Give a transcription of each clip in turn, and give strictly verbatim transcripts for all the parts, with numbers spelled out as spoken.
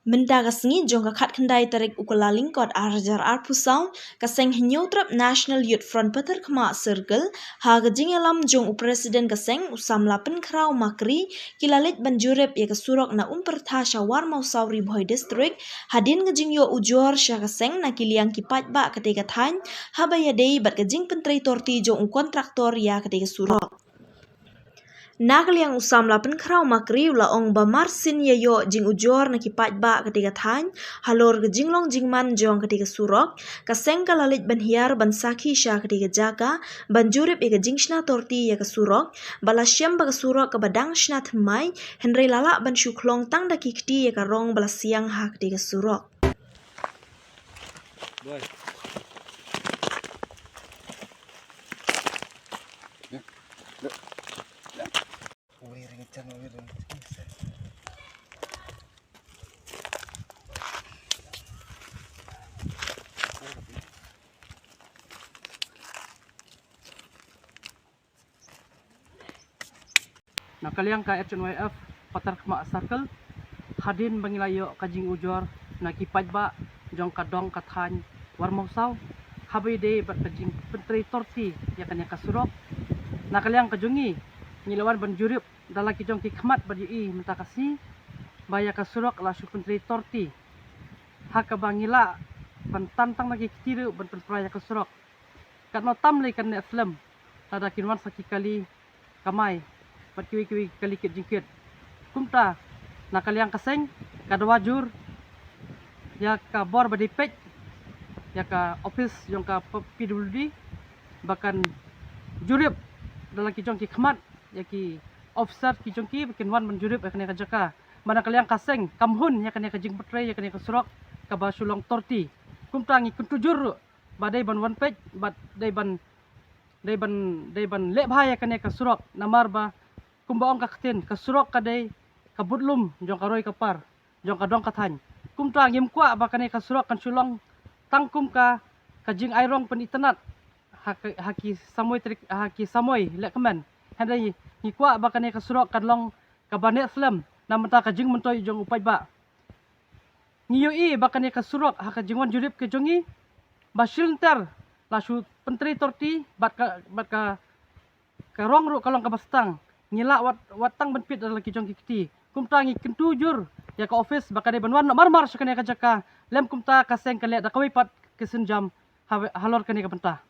Mynta ka sngi jong ka khatkhyndai tarik u Kyllalyngkot ar hajar arphew saw, ka seng Hynñiewtrep National Youth Front Patharkhmah Circle, ha ka jingïalam jong u President ka seng u Samla Pynkhraw Makri, ki la leit ban jurip ïa ka surok na Umpyrtha sha Warmawsaw Ri Bhoi District, hadien ka jingïoh ujor sha ka seng na ki liang ki paidbah katei ka thaiñ, haba ïadei bad ka jingpyntrei torti jong u kontraktor ïa katei ka surok. Na ka liang u Samla Pynkhraw Makri u la ong ba marsien ïa ïoh jingujor na ki paidbah katei ka thaiñ halor ka jinglong jingman jong katei ka surok, ka seng ka la leit ban hiar ban sakhi sha katei ka jaka, ban jurip ïa ka jingshna torti ïa ka surok, ba la shem ba ka surok kaba dang shna thymmai, hynrei la lah ban shu khlong tang da ki kti ïa ka rong ba la siang ha katei ka surok. Na ka liang ka H N Y F Patharkhmah Circle, hadien ba ngi la ïoh ka jingujor na ki paidbah jong ka dong ka thaiñ Warmawsaw, haba ïadei bad ka jingpyntrei torti ïa kane ka surok. Na ka liang ka jong ngi, ngi la wan ban jurip da la ki jong ki khmat bad ïohi mynta ka sngi ba ïa ka surok la shu pyntrei torti. Ha kaba ngi lah ban tan tang na ki kti ruh ban pynpra ïa ka surok. Katno tam lei kan neh slem lada kin wan sa ki kali kamai bad kiwei kiwei ki kali kit jingkit. Kumta na ka liang ka seng ka dawa jur ïa ka bor ba dei peit ïa ka office jong ka P W D ba kan jurip da la ki jong ki khmat ïa ki officer ki jong ki ba kin wan ban jurip ïa kane ka jaka. Ba na ka liang ka seng kam hun ïa kane ka jingpyntrei ïa kane ka surok kaba shu long torti. Kumta ngi kyntu jur ruh ba dei ban wan peit bad dei ban, dei ban, dei ban leh bha ïa kane ka surok, namar ba kumba ong ka ktien, ka surok ka dei ka budlum jong ka roi ka par jong ka dong ka thaiñ. Kumta ngim kwah ba kane ka surok kan shu long tang kum ka, ka jingai rong pynitynnad ha ka, ha ki samoi trik, ha ki samoi lehkmen. Hynrei ngi kwah ba kane ka surok kan long kaba neh slem na bynta ka jingmyntoi jong u paidbah. Ngi ïohi ba kane ka surok ha ka jingwan jurip ka jong ngi ba shilynter la shu pyntrei torti bad ka, bad ka, ka rong ruh ka long kaba stang. Ngi lah wat, wat tang ban peit da la ki jong ki kti. Kumta ngi kyntu jur ïa ka office ba ka dei ban wan noh mar mar sha kane ka jaka. Lym kumta ka seng kan leh da kawei pat ka sienjam ha, halor kane ka bynta.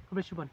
Khublei shibun.